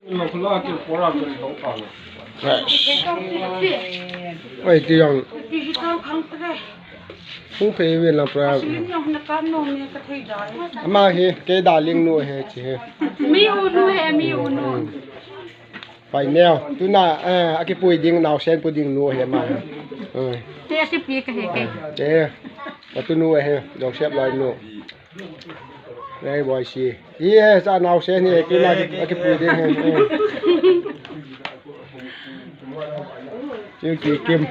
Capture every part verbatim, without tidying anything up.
Oi, ti jong. Hung phei ve la pra. Ama hi, kei darling nu hi, chi hi. Mi u nu hi, mi u nu. Pai neo. Tuna, eh, akipui ding, naosen pu ding nu hi ama hi. Hmm. Te si pi ka hi kei. Te. Atu nu hi, Joseph loi nu. Nei, boy, si. Ye, sa naosen hi, kei na ki, kipui ding hi. Ki, ki, kim.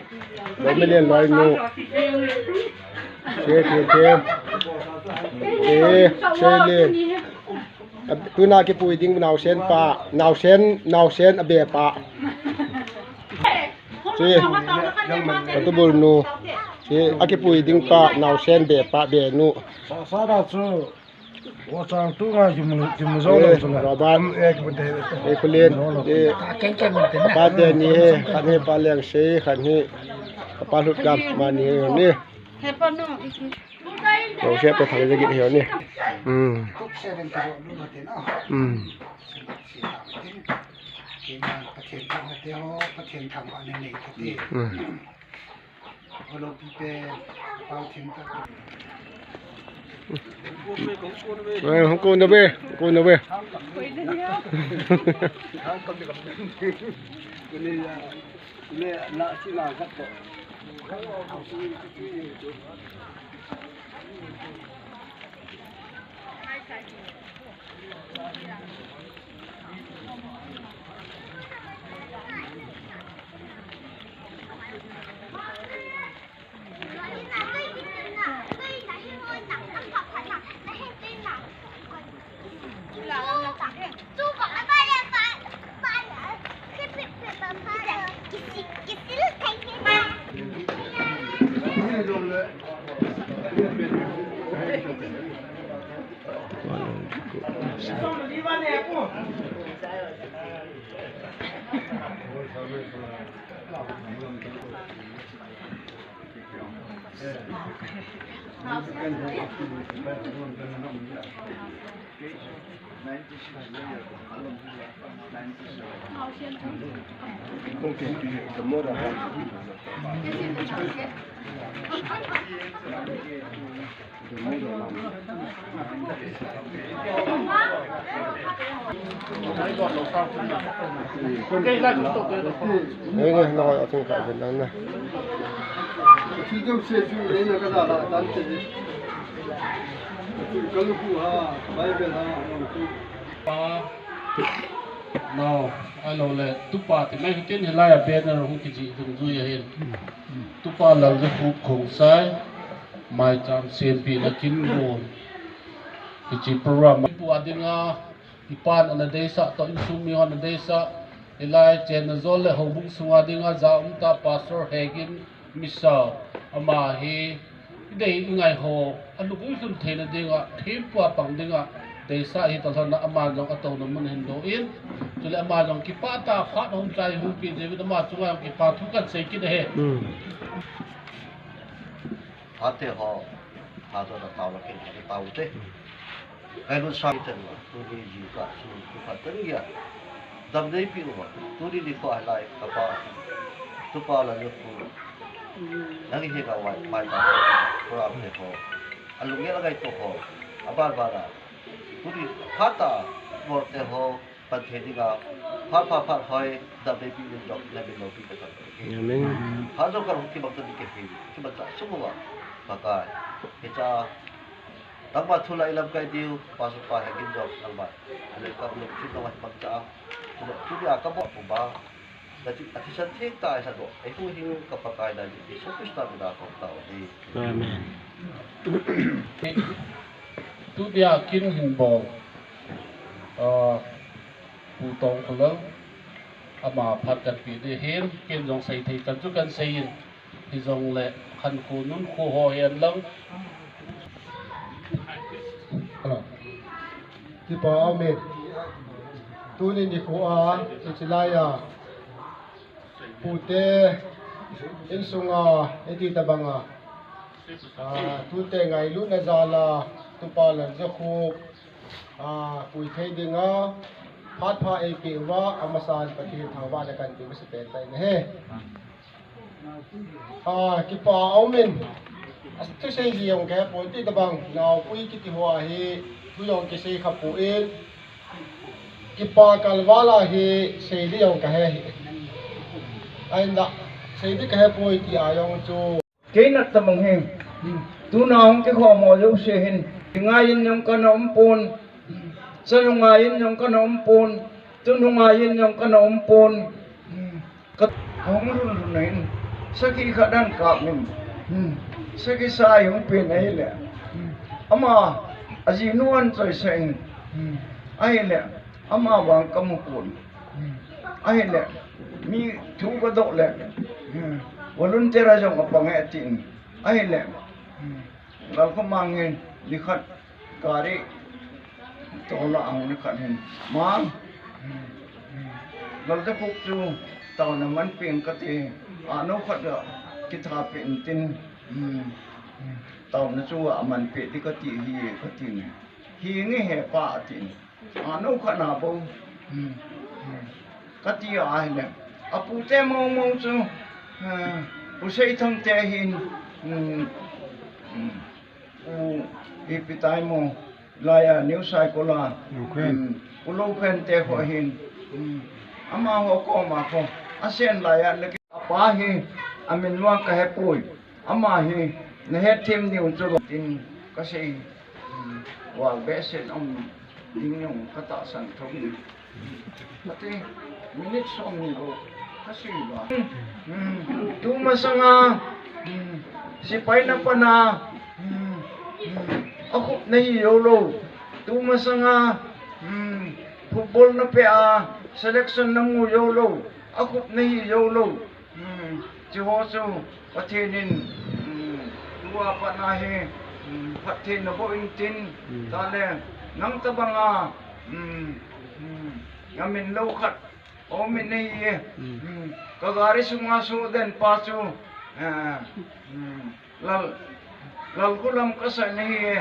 Loi me len loi nu. Si, ki, kim. Ye, si le. Tuna kipui ding naosen pa, naosen, naosen abe pa. Si. Atu bul nu. Si, akipui ding pa, naosen be pa, be nu. Sa, sa da chu. Wo chang tu nga kimu, kimu zo lo chu la. Robert. Am, eh, kimu te. Eh, Kulin. Eh, keng keng mun te na. Pa te ni hi, khat hi pa Leng Sei, khat hi pa Lut Gam, ma ni hi ni. He pa no, iki. Lo se pe thang je git hi ni. Hmm. Hmm. Hmm. Alo pipe, pau thim ta. Ê, không cô đâu về, không cô đâu về. Nei, nei, na hoi a chung ka vin lang na. Thi jouse chu nei na ka da la tan te. Chu ka lu ku ha, Bible ha, long chu. Pa, nao, ahilou le, tupa ti mai ken hilai a banner hung kijih dungjui ahin. Tupa Laljakhup Khongsai, maicham sempina kin bol. Hiche program pu a dinga, i pan ana deisah, toh insung mi hon ana deisah, hilai chenna jol le houbung sunga dinga, ja um ta Pastor Hegin Misao, ama hi, i dei i ngai ho, a lupui lhun theina dinga, thempu a pang dinga, deisah hi toh lhon a ama jong a touna mun hin doh in, chule ama jong kipah tah a phat hung chai hung pi David ama chunga jong kipa thu kan sei kit ahi. Hmm. Ate ho, ha to ta tau la ken, tau te. Kai lut sang ten uva, tuni jingkah chu, chu khat teni a. Dam nei pi uva, tuni nikho a lai, kapa, tupa Laljakhup. Nang hi ka wai, mai ta, program te ho. A lunggel a ngaito ho. A ban ban a. Tuni phat a, bol te ho, pan thei dinga. Phat, phat, phat hoi, dam nei pi din jong, na bin lo pi ka tan. Amen. Phat jong ka hung kibang teni ke hi, kibang cha sung uva. Pakai. Hicha, nangma thu la i lamkai diu, Pastor pa Hegin jong nangma. Ale ka lungthim nangma hi mangcha a. Tule, tuni a ka bol pu ba. Lati, athisan theng tah a i sa doh. Ei huhhing ka Pakai dan Jesu Christa mina ka hung tao hi. Amen. Tuni a kin hin bol. Ah, Pu Tongkholal. Ama phat kan pe ding ahin, ken jong sei thei chan chu kan sei in. Hijongle khankho nunkho ho hi an lang. Hello. Kipa amen. Tuni nikho a, hiche lai a. Pute insunga, iti tabanga. Ah, tute ngailutna jal a, tupa Laljakhup. Ah, pui thei dinga, Phat pha eipeh uva, amasan Pathen thangvahna kahin pe masa pen tai nahi. Ah, kipa aumin. Thusei ding jong kahepon, ti tabang, naopui kiti ho hi, thu jong kisei khapon. Kipa kalval a hi, sei ding jong kahe hi. Ahinla, sei ding kahepoi tia jong chu. Kei nat tabang hi. Tuna hung kikhom ho jouse hin. Ngaiyin jong kana umpon. Sa jong ngaiyin jong kana umpon. Tun jong ngaiyin jong kana umpon. Ka, kahung lhun lhun ahin. Sakhi khat dan kap min. Sakhi sa jong pen ahile. Ama, ajinu ahin choisah in. Ahile. Ama vang kamu pon. Ahile, mi thu kadoh le, volunteer a jong apang e atin. Ahile, Lalkhomang hin, nikhat, gari, tola ahung nikhat hin. Mang, Laljakhup chu, taona manpeh in kati, ano khat a, kitha peh in tin, taona chu amanpeh ding kati hi, kati ne. Hi nge hepa atin. Ano khat na bou. Kati ahile. Apu te mong mong chu. Pu Seithang te hin. Pu ipi tai mo. Laiya New Saikul a. Pu Loukhen te ho hin. Amaho koma ho. Asen laiya le apa hi. Amin vang kahepoi. Ama hi, nahet them diu chu lo tin kasei, val behseh um ding jong katahsan thou in. Ati, minute som ni lo, kasei ba. Tumasanga, sepai na pana, akhup nahi jou lou. Tumasanga, football na pe a, selection namu jou lou. Akhup nahi jou lou. Chuho chu Pathen in, tua pat na hi, phatthei naboh in tin, tale, nang tabanga, ngamin lou khat, aum in ahi e. Ka gari sunga soh den pa chu, Lal, Lalkholam kasah in ahi e.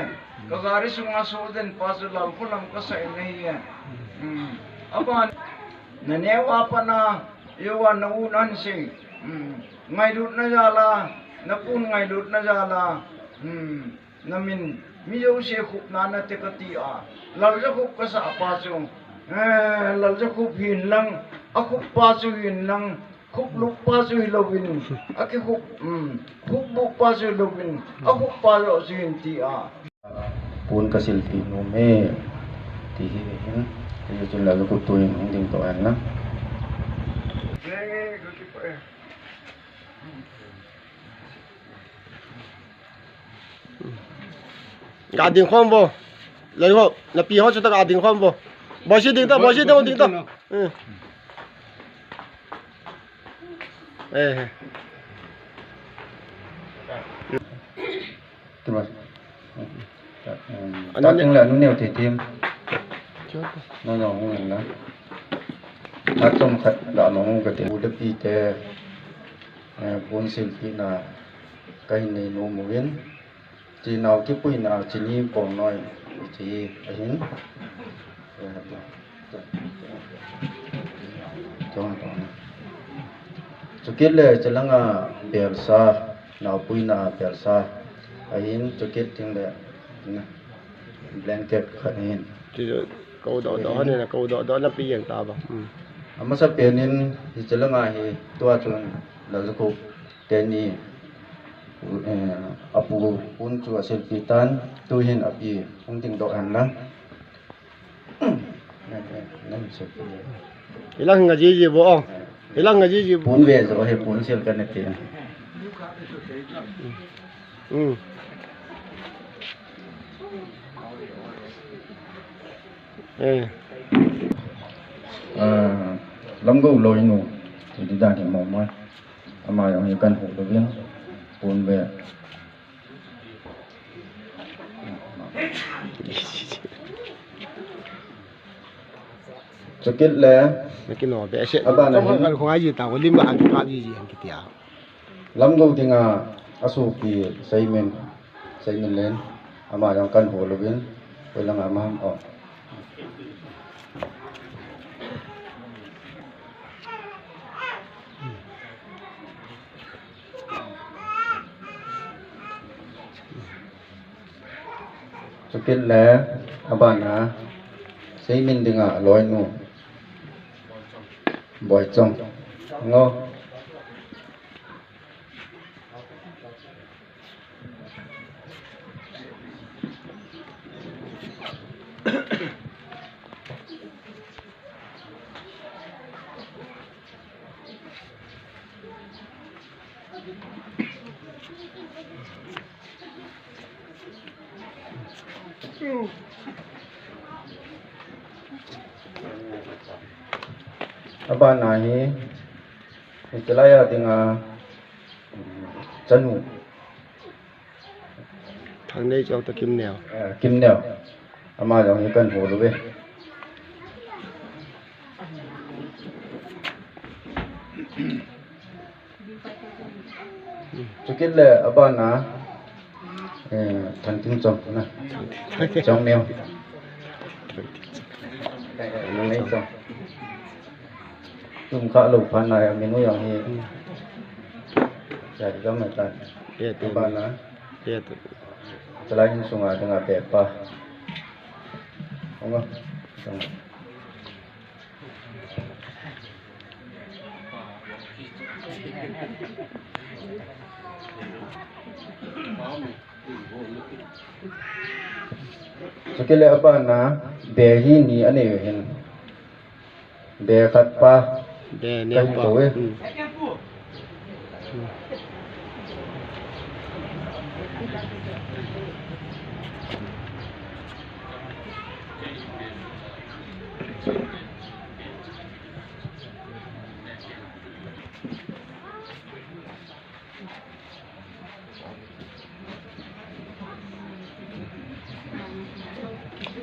Ka gari sunga soh den pa chu Lalkholam kasah in ahi e. Aban, naneo a pat na, Eiho a na u nan sei. Ngailutna jal a, na pun ngailutna jal a. Namin, mi jouse khupna nate kati a. Laljakhup kasah pa chu. Laljakhup hin lang, akhup pa chu hin lang, khuplup pa chu hilouvin. Akikhup, khupbuh pa chu hilouvin. Akhup pa joh chu hin ti a. Pon kasilpeh nom e, ti hi hin, ti chun Laljakhup tu hin hung ding toh hen lang. Ga ding khom vo. Laljakhup, napi ho chu ta ga ding khom vo. Boisi ding ta, boisi ding ta. Eh. Tua. Anu ta ne- tung le anu neo thei thei. Chu ta. No, no, hung in lang. Atom khat da no hung kati. U le pi te, eh, pon silpeh na kahin nei nom uvin. Chinao kipuina chini pon noi chi ahin. Chukit le chalanga belsa, naopuina belsa. Ahin chukit ting le blanket khat ahin. Chu chu, kou doh doh ahin, kou doh doh na pi jeng ta ba. Hmm. Amasa penin hi chalanga hi tua chun Laljakhup teni, eh, apu pon chu asilpeh tan, tu hin api hung ding doh hen lang. Hilang nga jiji bo, oh. Hilang nga jiji bo. Pon ve jo he pon sil ka ne te. Hmm. Eh. Ah, Lamgou loi nu. Ti di dan hi mo mo. Ama jong hi kan hu lo vin. Pon ve. Chukit le. Nakino be se. Abana hin. Kan khong ai ji ta ko lim ba an pa ji ji an kitia. Lamgou dinga asopi Seimin, Seiminlen. Ama jong kan hu lo vin. Ko langa ma ham o. Chukit le abana, Seimin dinga loinu Boichong. Ngo. Abana hi, hiche laiya dinga, um, chanu. Thangneichou toh Kimneo. Eh, Kimneo. Ama jong hi kahin hol uve. Chukit le abana, eh, Thangtingchong na. Chongneo. Thangtingchong. Tumkha lou phat na, minu jong hi. Cha dam mai tan. Abana. Chalai insunga dinga pepa. Onga. Chukit le abana, be hi ni anei uhin. Be khat pa. Be neo pa. Kahin kou e. Hmm.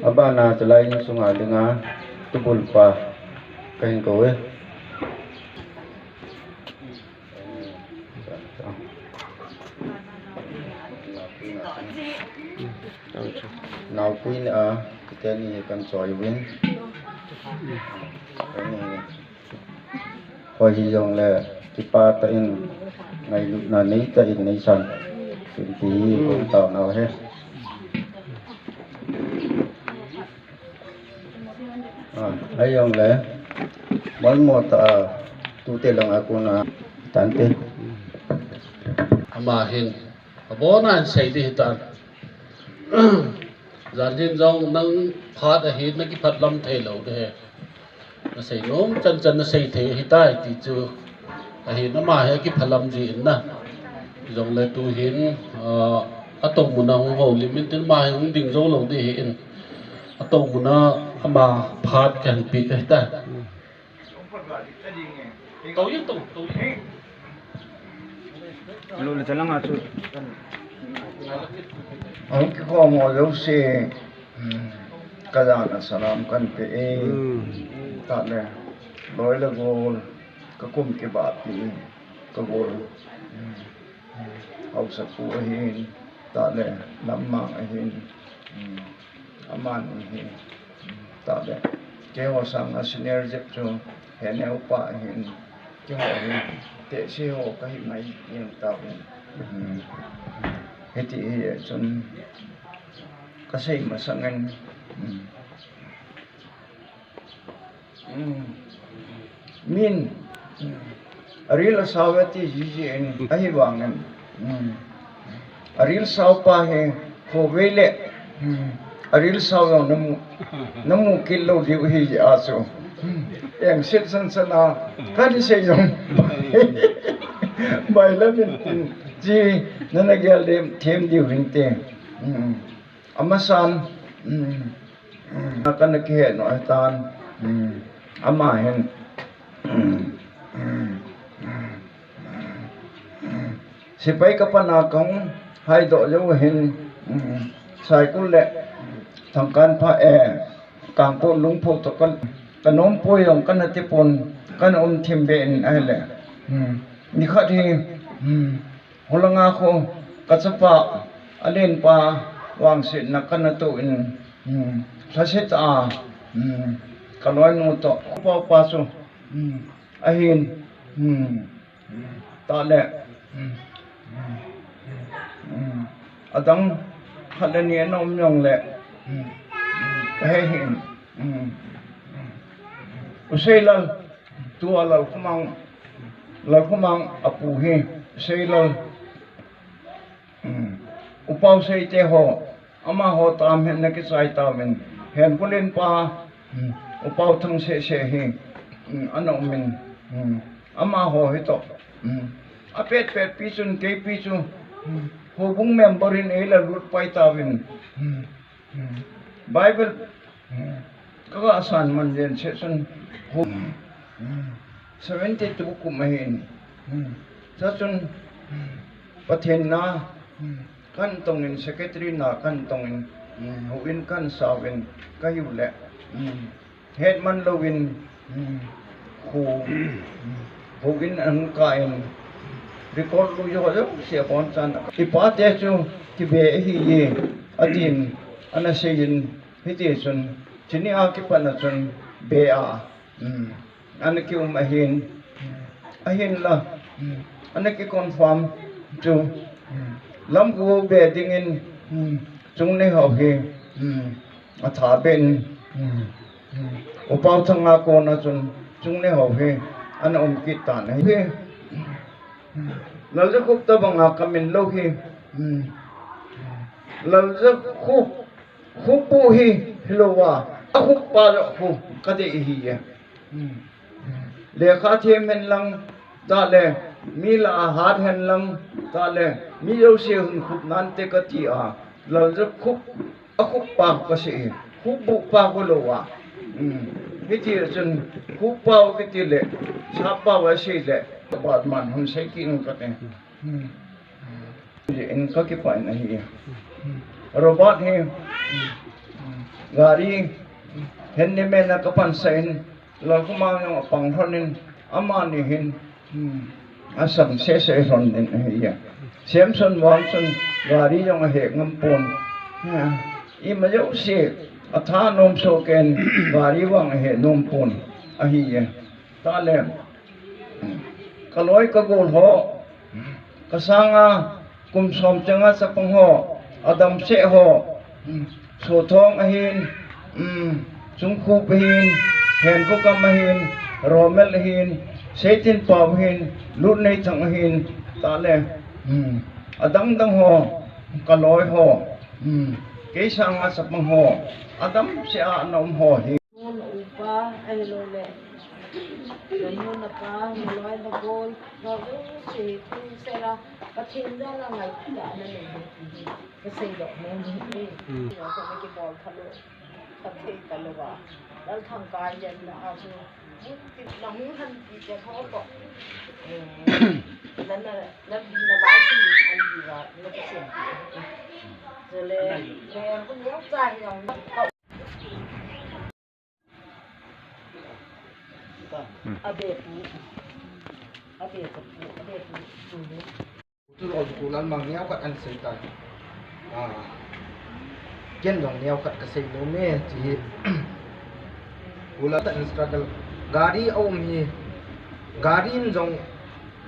Abana chalai insunga dinga tubul pa kahin kou e. Naopui ni a, kite ni hi kahin choi uvin. Koi hi jongle, kipah tah in, ngailutna nei tah in neisan. Kin ti hi, kong tao nau he. Ah, ahijongle, malmo tah a, tute langa kona, tante. Ama hin, abona in sei ding hitan. Jan hin jong nang phat ahi, nakiphatlam thei lou ding ahi. Nasei nom chan chan nasei thei ahitai ti chu. Ahin ama hi akiphalam ji in na. Jongle tu hin, ah, atoh muna hung houlim in tin ama hi hung ding jou lou ding ahi in. Atoh muna ama phat kahin pe ahitai. Lo le chalang a chu. Ahung kikhom ho jouse, hmm, kajana salam kahin pe e. Hmm. Tale, loi le gol, kakum kibahpi, kagol. Hmm. Haosapu ahin, tale, lammang ahin. Hmm. Amani hi, tale, keiho sanga senior jep chu, Heneo pa ahin, keiho hi, tehse ho kahi mai jeng tauvin. Hmm. Hiti hi chun, kasei masangin, hmm. Hmm. Min, hmm, aril asao e ti jiji in, ahivangin, hmm, aril sao pa hi, khovei le, hmm, aril sao jong namu, namu kit lou diu ahi jeh a chu. Hmm. Engset san san a, kahin sei jong. Bailam in, hmm, chi, nana gel dem, them diu hinte. Hmm. Amasan, hmm. Hmm, kana kihe nom ahitan, hmm, ama hin, hmm, hmm, hmm, hmm, sepai kapan a kahung haidoh jou hin, hmm, Saikul le Thangkanpha, eh, Kangpokpi Lungpho toh ka, kanom poi jong kana tipon, kana um thim be in ahile, hmm, nikhat hi, hmm, Holanga kho, kachapa, alenpa, vangsetna kana toh in, hmm, lhasetah a, hmm, kaloinu toh, upa pa chu, hmm, ahin, hmm, tale, hmm, hmm, hmm, adang, khat le ni ana um jongle, Kahe hin. Useilal, tua Lalkhomang, Lalkhomang apu hi, Useilal, Upau Seite ho, amaho tam hin ana kichai tauvin, Henkholen pa, Upau Thangse se hi, ana umin, amaho hitoh, apet pet pi chun keipi chu, houbung member in eila lut pai tauvin, Bible, kaga san man jen se chun, seventy two kum ahin, chachun, Pathen na, kan tongin, secretary na kan tongin, houin kan sauvin, kahiu le, het man louvin, khu, houin an kain, record lu jo jo se abonchan. Ipate chu kibe ahiye, atin, ana seiyin, hiti chun, chuni a kipat a chun, be a, ana kium ahin, ahinla, ana kiconfirm chu, lamgu be dingin, chungnei ho hi, atha ben, Upau Thanga kona chun, chungnei ho hi, ana um kit tan ahi. Laljakhup tabanga kamin lou hi, Laljakhup, Khupbu hi, hilouva, akhuppa joh khu, kadei ahiye. Lekha them hen lang, tale, mi lah a hat hen lang, tale, mi jouse hin khup nante kati a, Laljakhup, akhuppa kasei, khupbupa khu louva. Hiti chun, khuppa kiti le, sappa asei le, bat man hung sei kit nung kate. In kakipah in ahi. Robert hi, gari, handyman a kapansah in, Lalkhomang jong apang lhon in, amani hin, asang sese lhon in ahi. Samson vang chun, gari jong ahe ngam pon. Ima jouse, atha nom soh ken, gari vang ahe nom pon ahi. Tale, kaloi kagol ho, kasanga kum som chenga chapang ho, adamseh ho, Sothong ahin, Chungkhup ahin, Henkokam ahin, Romel ahin, Seitinpao ahin, Lutneithang ahin, tale, adang dang ho, kaloi ho, kei sanga chapang ho, adamseh a ana um ho hi. Ngun upa, ahilouleh, nanu napa, naloi nabol, nau jouse, kum sela, Pathen jal a ngaitah a nanei hi, kaseidoh nom e. Nau khat nakibol thalou, kathei talouva, Lalthangkai jen na a chu, nahung lhanpi te ho toh, na, na, na, navaipi an diuva, nakisem. Chule, le, hun jong chai jong, Abe pu. Abe pu. Abe pu. Chu lo chu Pu Lalmang neo khat ana sei tan. Ken jong neo khat kasei nom e, chi hi. Pu Lal ta in struggle. Gari aum hi. Gari in jong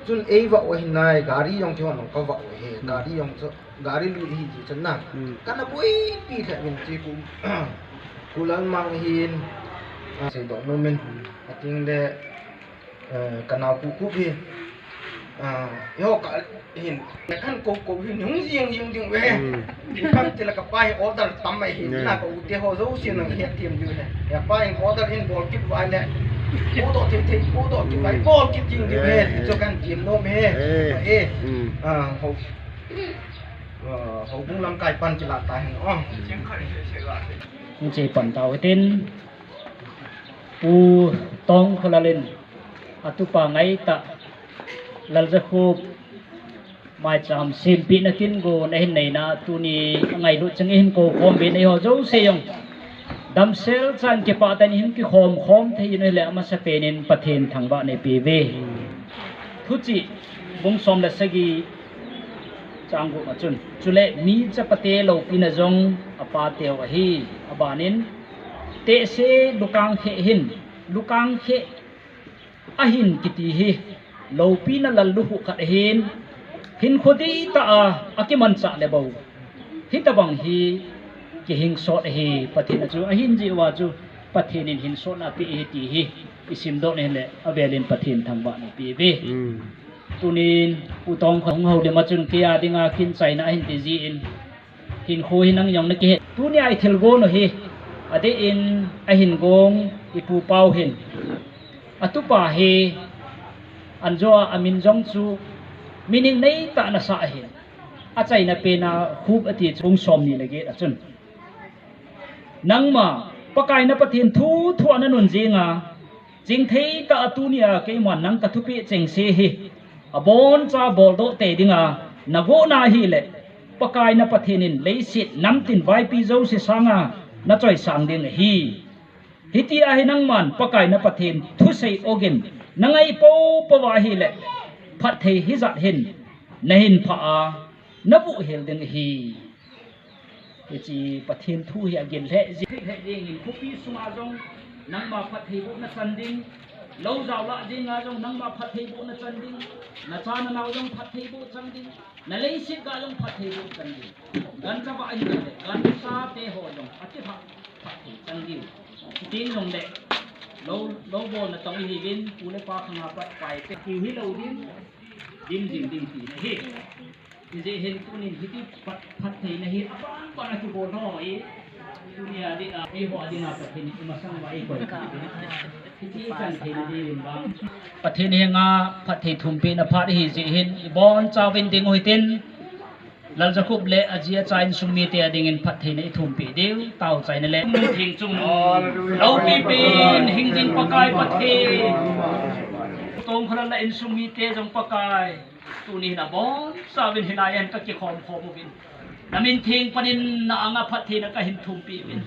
chun eivah u ahi nai, gari jong kihon jong kavah u ahi. Gari jong chu Gari lui hi ji chan na. Kana boipi lheh min chi kum. Pu Lalmang hin, seidoh nom in. Ating le, kanao Pu Khup hi. Eiho ka hin, kan ko ko hin hung jing jing ding ve. Kan ti la kapa hi order tam mai hin, na ka u te ho jouse nang het them diu ve. Kapa hin order in bol kit vai le. Bol doh thei thei, bol doh kit vai, bol kit ding diu ve. Chu kan tem nom e. E. Ho. Houbung lamkai pan kilah ta hen o. Hung che pan tau hitin, Pu Tongkholal in atupa ngaitah Laljakhup maicham sempeh na kin gon ahin neina tuni angailut chang in hin kou khom uvin eiho jouse jong damsel chan kipah tah in hin kikhom khom thei in ahile amasapen in Pathen thangvah neipeh uve. Thuchih bung som le sagi chang gup a chun, chule mi chapate loupina jong apateu ahi. Abanin, tehse lukang kheh hin, lukang kheh ahin kiti hi loupina lallukhuh khat ahin, hinkho dihtah a akimanchah le bou, hitobang hi Kihingsot ahi Pathen a chu, ahin jeh uva chu Pathen in hingsotna apeh ahi ti hi isimdoh na hile, avel in Pathen thangvahna ipe uve. Hmm. Tunin U Tongkhol hung houlim a chun kei a dinga kin chaina ahin ti jin, hinkho hi nang jong nakihet. Tunia ithilgon u hi, adeh in ahin gong ipu pau hin, atupa hi, anjoa amin jong chu meaning neitah nasah ahin. Achaina pena Khup ati chu kum somni le get a chun, nangma Pakai na Pathen thu thua nanun jinga, chingthei tah a tunia keiman nang kathupeh chengse hi, aboncha boldoh tei dinga nagohna ahile, Pakai na Pathen in leiset namtin vaipi jouse sanga nachoisang ding ahi. Hitia hi nangman Pakai na Pathen thusei ogin nangai poupou ahile, phatthei hijat hin nahin phah a, navuh hel ding ahi. Hiche Pathen thu hi agil lheh jing, lheh jingin khopi sunga jong nangma phattheibohna chan ding, lou jao lah jenga jong nangma phattheibohna chan ding, nacha nanao jong phattheiboh chan ding, naleiset ga jong phattheiboh chan ding. Gancha ba ahile, gancha te ho jong akiphat, phatthei chan ding. Chuteng jongle, lou, lou bolna tong ihiuvin, pu le pa khanga pat pai te, pu hilou ding, dim jing ding tina ahi. Hijeh hin tunin hiti phat, phattheina hi aban ban a kibol ho hi. Tunia dinga, eiho a dinga Pathen in imasang uva eikoi kit in, hiti ichan theina diuvin vang, Pathen henga phatthei thumpehna phat ahijeh hin, ibonchauvin ding u hitin, Laljakhup le aji acha insung mite adingin phattheina ithumpeh diu, taochaina le thing chung loupipin hingjing Pakai Pathen, Tongkhol le insung mite jong Pakai, tunin abonchauvin hilai a hin kakikhom khom uvin, namin theng panin na anga phattheina kahin thumpeh uvin.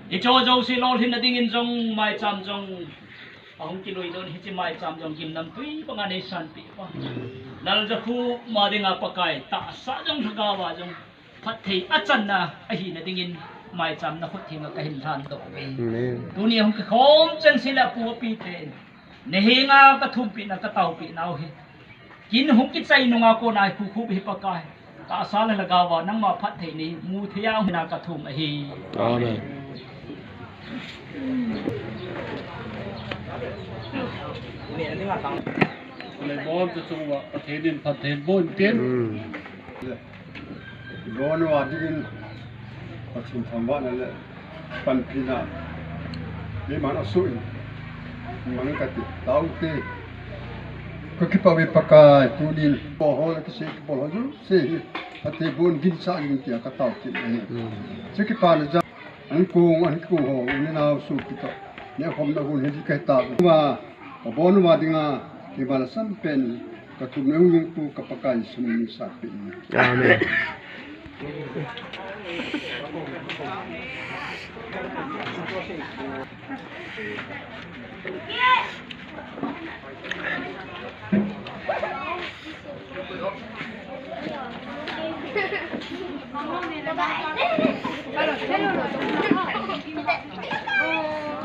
Hiche jouse lolhinna dingin jong maicham jong ahung kilui lhon, hiche maicham jong gimnamtui banga neisanpeh uva, Laljakhup ma dinga Pakai, tahsa jong lhagao a jong phatthei achanna ahina dingin maicham nakhut thenga kahin lhandoh uve. Amen. Tuni hung kikhom chengse le apu api ten, nahenga kathumpehna, kataopehnau hi, kin hung kichai nunga kona Khup hi Pakai, tahsa le lhagao a nangma phatthei neimu thei a hung hina kathum ahi. Amen. Leibol chu chunga Pathen in phatthei boh in tin. Hmm. Lona dingin Pathen thangvahna le panpina keiman asoh in, mang kati, taote. Kakipah uve Pakai, tunin poho le kisei kipol ho jouse hi phatthei boh in ginchat in tia katao kit ahi. Hmm. Hiche kipana jal, ankong, ankong ho, u le nao sopi toh nehkhomna hun hi ding kahi tauve. Abon uva dinga keiman asampen kathum nau jing pu ka Pakai Jesu min in sapeh in. Amen.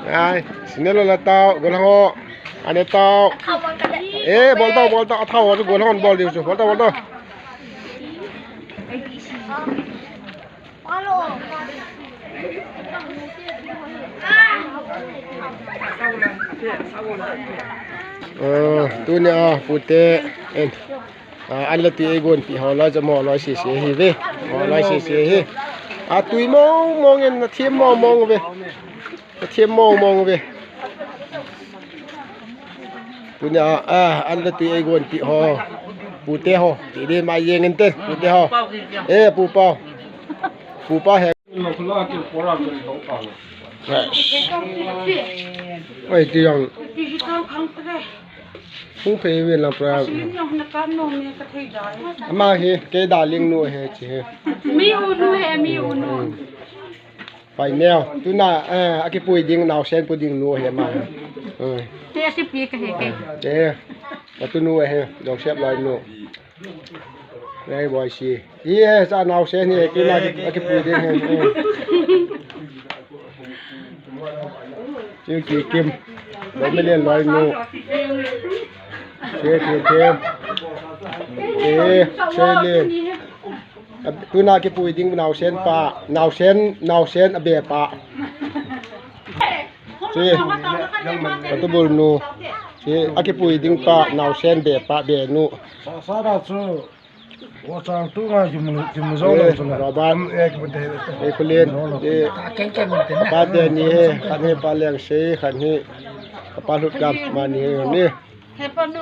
Ai, sinelo la tao, golhang o. Ane tao. E, bol tao, bol tao, athao ho chu golhang bol diu chu, bol tao, bol tao. Tunia pute, en. A, an le tui eigonpeh ho loi jam ho loi sese hiuve. Ho loi sese hi. A, tui mong mong in, nathem mong mong uve. Nathem mong mong uve. Tunia, a, an le tui eigonpeh ho. Pute ho. Ti di ma jeng inte, pute ho. E, pu pau. Pu pau he. Oi, ti jong. Hung phei uvin lang pra. Ama hi, kei darling nu ahi chi hi. Mi u nu ahi, mi u nu. Pai neo. Tuna, eh, akipui ding naosen pu ding nu ahi ama hi. Te asipi kahi kei. Te. Atunu ahi, Joseph loi nu. Nei boi si. Hi he, cha naosen hi, tuna ki, akipui ding hi. Chu ki kim. Bo melen loi nu. Che the the. Che, che le. Tuna kipui ding naosen pa, naosen, naosen abe pa. Chi, atubul nu. Chi, akipui ding pa, naosen be pa, be nu. Sa, sa da chu. Wa chang tu nga jum, jum zo lo chu na. Robert. Am, eh, ki bun te. Eh, Kulin. Eh, pa te ni he, khat hi pa Leng Sei, khat hi pa Lut Gam, ma ni he ni. He pa no.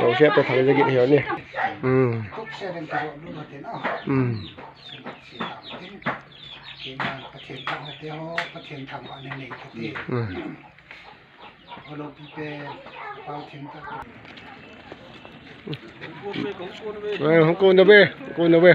Lo sia pe thang jagit he ni. Hmm. Hmm. Hmm. Hung kun na be, hung kun na be.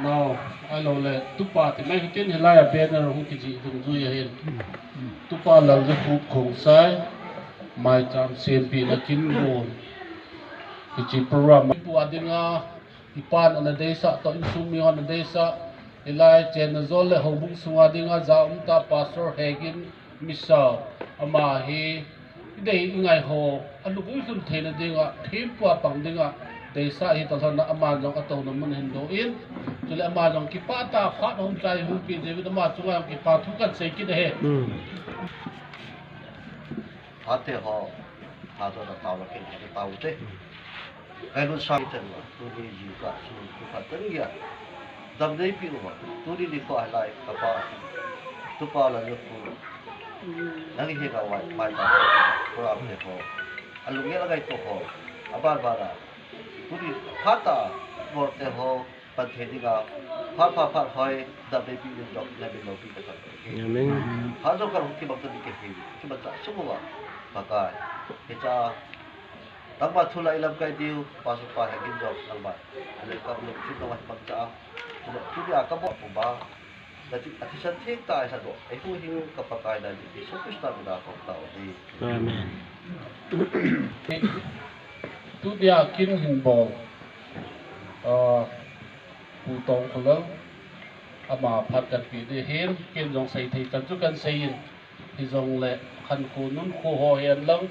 Nao, ahilou le, tupa ti mai hitin hilai a banner hung kijih dungjui ahin. Tupa Laljakhup Khongsai, maicham sempina kin gon. Hiche program pu a dinga, ipan ana deisah toh, insung mi hon ana deisah, hilai chenna jol le houbung sunga dinga, ja um tah Pastor Hegin Misao, ama hi, i dei i ngai ho, alung uilhun theina dinga, thempu a pang dinga, deisah hi talhon a ama jong atouna mun hin doh in, chule ama jong kipah tah a phat hung chai hung pi David ama chunga jong kipa thu kan sei kit ahi. Hmm. Ate ho, ha to da tao la kin, ate tao te. Kai lu sang chen wa, tuni ji ka, su, su ka ten ya. Dam dei pi wa, tuni ni ko lai, ka pa, tupa Laljakhup. Nang hi ka wa, mai ka, ko a te ho. Alung ya la kai to ho. Abar bara. Tuni, phat a, bol te ho. Pan thei dinga, phat, phat, phat hoi, dam dei pi din jong, na min loupi ka thang. Amen. Phat jong ka hung kibang ta ding ka hi, kibang ta sung uva, Pakai. Hicha, nangma thu la i lamkai diu, Pastor pa Hegin jong, nangma, ale ka lungthim nangma bang cha, tuni a ka bol pu ba, na thi, a thisan theng tah a sa doh, ei Huhhingpu ka Pakai na Jesu Christa mina kong tao hi. Amen. Tunia kin hin bol, ah, Pu Tongkholal, ama phat kan pe ding ahin, ken jong sei thei chan chu kan sei in, hijongle khankho nunkho ho hen lang.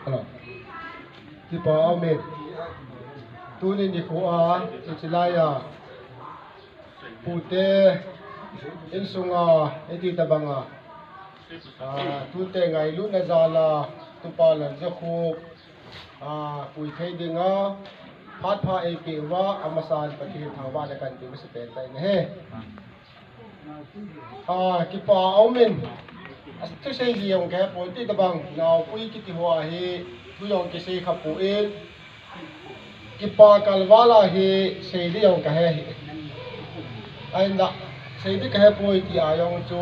Ah, kipa aumin. Tuni nikho a, hiche lai a, Pute insunga, iti tabanga, ah, tute ngailutna jal a, tupa Laljakhup, ah, pui thei dinga, phat pha eipeh uva, amasan Pathen thangvahna kan pe masa pen tai nahi. Ah, kipa aumin, a thusei ji jong kahe pon, iti tabang, naopui kiti ho ahi, thu jong kisei kha pon, Kipa kalval a hi sei ding jong kahe hi. Ahinla, sei ding kahe poi ti a jong chu